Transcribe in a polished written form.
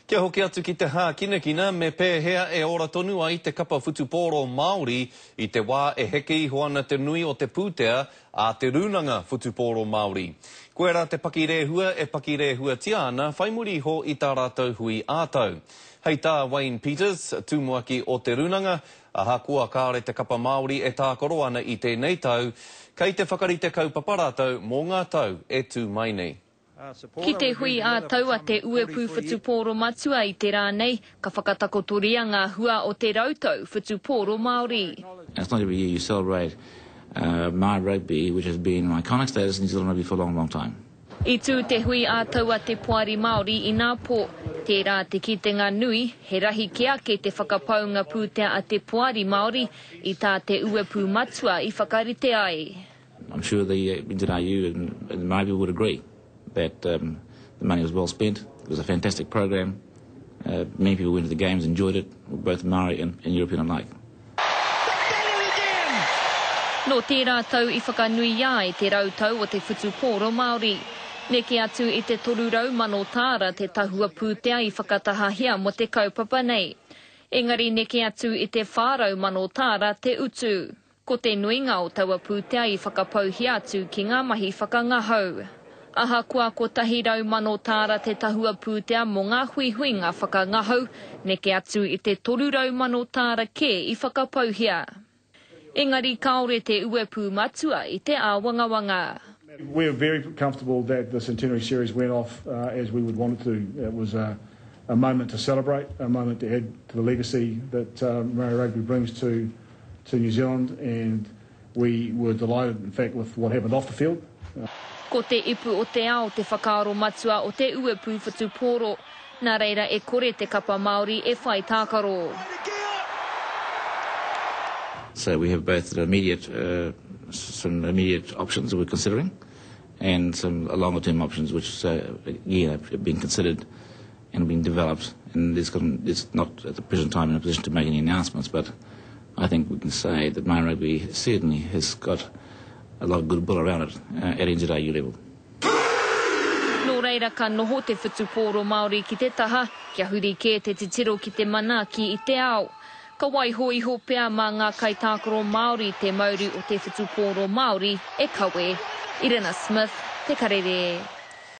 Kia hoki atu ki te hākinakina, me pēhea e ora tonu ai te kapa whutupōro Māori i te wā e heke iho ana te nui o te pūtea a te Rūnanga Whutupōro Māori? Koirā te pakirehua e pakirehuatia ana whai muri iho i tā rātou hui ā-tau. Hei tā Wayne Peters, tumuaki o te Rūnanga, ahakoa kāore te kapa Māori e tākaro ana i tēnei tau, kei te whakarite kaupapa rātou mō ngā tau e tū mai nei. Ki te hui ā-tau a te Uepū Whutupōro Matua i te rā nei, ka whakatakotoria ngā hua o te rautau whutupōro Māori. It's not every year you celebrate Māori rugby which has been an iconic status in New Zealand rugby for a long, long time. I tū te hui ā-tau a te Poari Māori ināpō. Tērā te kitenga nui, he rahi kē ake te whakapaunga pūtea a te Poari Māori i tā te Uepū Matua i whakarite ai. I'm sure the NZRU and, and the Māori would agree that um, the money was well spent. It was a fantastic program. Uh, many people went to the games, enjoyed it, both Māori and, and European alike. Nō tērā tau i whakanuia ai te rautau o te whutupōro Māori. Neke atu i te 300,000 tāra te tahua pūtea i whakatahahia mō te kaupapa nei. Engari neke atu i te 400,000 tāra te utu. Ko te nuinga o taua pūtea i whakapauhia atu ki ngā mahi whakangahau. Ahakoa 100,000 tāra te tahua pūtea mō ngā huihuinga whakangahau, neke atu i te 300,000 tāra kē i whakapauhia. Engari kāore te uepū matua i te āwangawanga. We're very comfortable that the Centenary Series went off as we would want it to. It was a moment to celebrate, a moment to add to the legacy that Maori Rugby brings to to New Zealand and we were delighted in fact with what happened off the field. Ko te ipu o te ao te whakaaro matua o te uepū whutupōro, nā reira e kore te kapa Māori e whai tākaro. So we have both an immediate, uh, some immediate options that we're considering and some longer term options which uh, again have been considered and been developed and it's, it's not at the present time in a position to make any announcements but I think we can say that Māori Rugby certainly has got a lot of good will around it uh, at NZRU level. Nō reira ka noho te whutupōro Māori ki te taha, kia huri kē te titiro ki te manaaki i te ao. Ka waiho iho pea mā ngā kaitākaro Māori te mauri o te whutupōro Māori e kawe. Irina Smith, Te Karere.